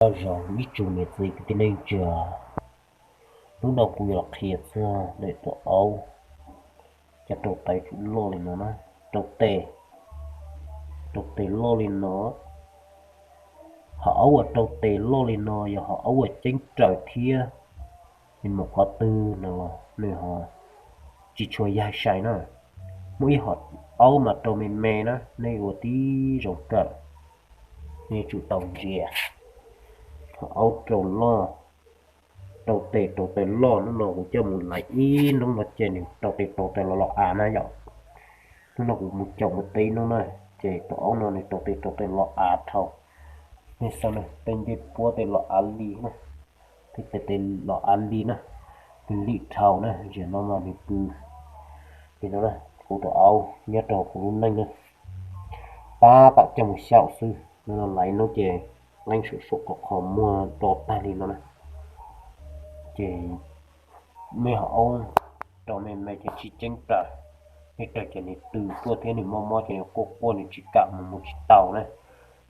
Nyob zoo ib tsoom niam txiv kwv tij neej tsa, hnub no kuv yuav qhia txog ntawm tus aub, cov rau tes tsum loj li no na, rau tes, rau tes loj li no. Ho aub uas rau tes loj li no yog ho aub uas ceeb raws thiab, nws mus qhov twg no los nws ho tsis tshua yaig sai na. Muaj ib ho aub mas rau me me na, nej ua tib zoo kawm, nej tsum tau ntsia. Ho aub rau loj, rau tes rau taw loj, hnub no kuv coj mus laiv ib hnub no ces nws rau tes rau taw los los av na yom. Hnub no kuv mus caum mus teb hnub na, ces tus aub no nws rau tes rau taw los av dhau. Nej saib na, tej ncej puab tes los av li na, tej tes los av li na, nws lim dhau na, zaum no mas nws pw li no na. Kuv tus aub nyob rau kuv lub neej na, tab tom coj mus xyaum xwb, hnub no laiv hnub ces leej saum saum qhov qhov muag do tag li no na. Ces nej ho aub rau me me ces tsis ceeb raws, nej raws ces nws tw tuaj thiab nws mob mob ces nws quaj quaj nws tsis kam mus mus tsis tau na.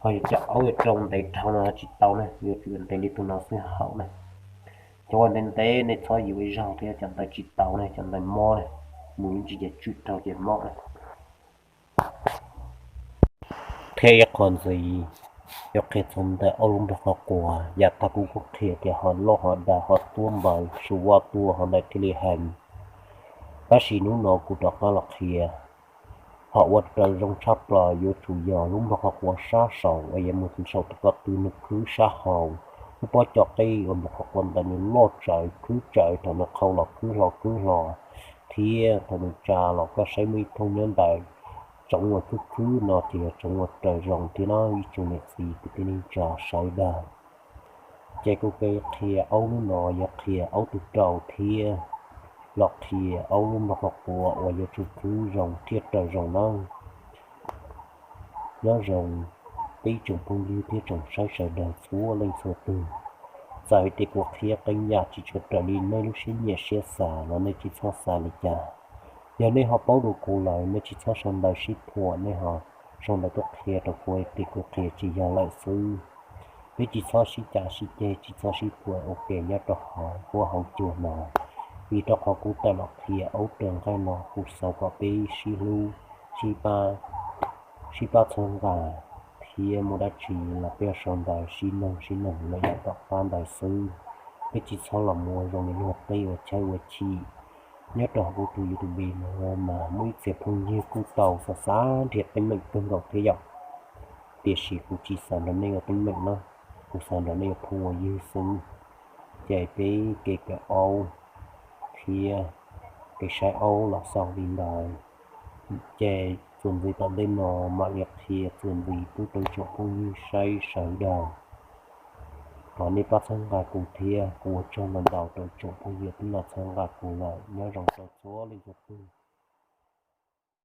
Ho yog cov aub yuav rau ntev dhau no tsis tau na, yuav tsum ntev li tus no xwb haum na. Cov uas ntev ntev nej txhob yuav ib zaug thiab, cov ntawd tsis tau na, cov ntawd mob na, mus ib ntsis ces tswm dhau ces mob na. Thiab ib qho ntxiv, yuav qhia txog ntawm aub lub npog qhov quav, yav tag kuv kuj qhia tias ho loj ho dag ho tuab npaws su vaj tuaj ho ntawd thiaj li heev. Tab sis hnub no kuv rov qab los qhia, ho ua raws zoo tshaj plaws yuav tsum yog lub npog qhov quav sab saud uas yuav mus saum tus ko tw nws khwb sab hauv. Lub pob cov qij uas npog qhov quav ntawd nws loj tsawv khwb tsawv, thaum nws qhau los khwb hlo khwb hlo, thiab thaum nws tsa los koj saib muaj ib thooj nyob ntawd. Tsoov uas khwb khwb no ces yog tsoov uas raws zoo thiab no ib tsoom niam txiv kwv tij neej tsa sawv daws. Ces kuv kev qhia aub hnub no yog qhia aub tus rau thiab los qhia aub lub npog qhov quav uas yuav tsum khwb zoo thiab raws zoo nawb. Nyob zoo peb tsoom phooj ywg thiab tsoom saib sawv daws txhua leej txhua tug. Txawm tias kuv qhia qee yam tsis tshua raws li nej lub siab nyiam siab xav los nej tsis txhob xav li cas. Yog nej ho paub dua kuv lawm nej tsis txhob sau ntawv sib phuam, nej ho sau ntawv tuaj qhia rau kuv tias kuv qhia tsis yog lawm xwb. Peb tsis txhob sib cav sib ceg, tsis txhob sib phuam ua ke nyob rau hauv huab hauv cua no, vim rau qhov kuv tawm los qhia aub raws nqaij no kuv xav kom peb sib hlub, sib pab, sib pab txhawb nqa, thiab muaj dab tsi los peb yuav sau ntawv sib noog sib noog lawm yav tom qab ntawd xwb. Peb tsis txhob los mus ua zoo li luag tej ua chawb ua chim. Nyob rau hauv kuv tus YouTube no mas muaj ib txhia phooj ywg kuj tau xav xav nrhiav teeb meem kawg nkaus thiab yom. Tiam sis kuv tsis xav nrog nej ua teeb meem na, kuv xav nrog nej ua phooj ua ywg xwb. Ces peb kev kawm aub thiab kev saib aub los xaus li ntawd. Ces txuas ntxiv tom ntej no mam li qhia txuas ntxiv pub rau tsoom phooj ywg saib sawv daws. Thov nej pab txhawb nqa kuv thiab, kuv ua tsaug ntau ntau rau tsoom phooj ywg twb los txhawb nqa kuv lawm. Nyob zoo rau txhua leej txhua tus.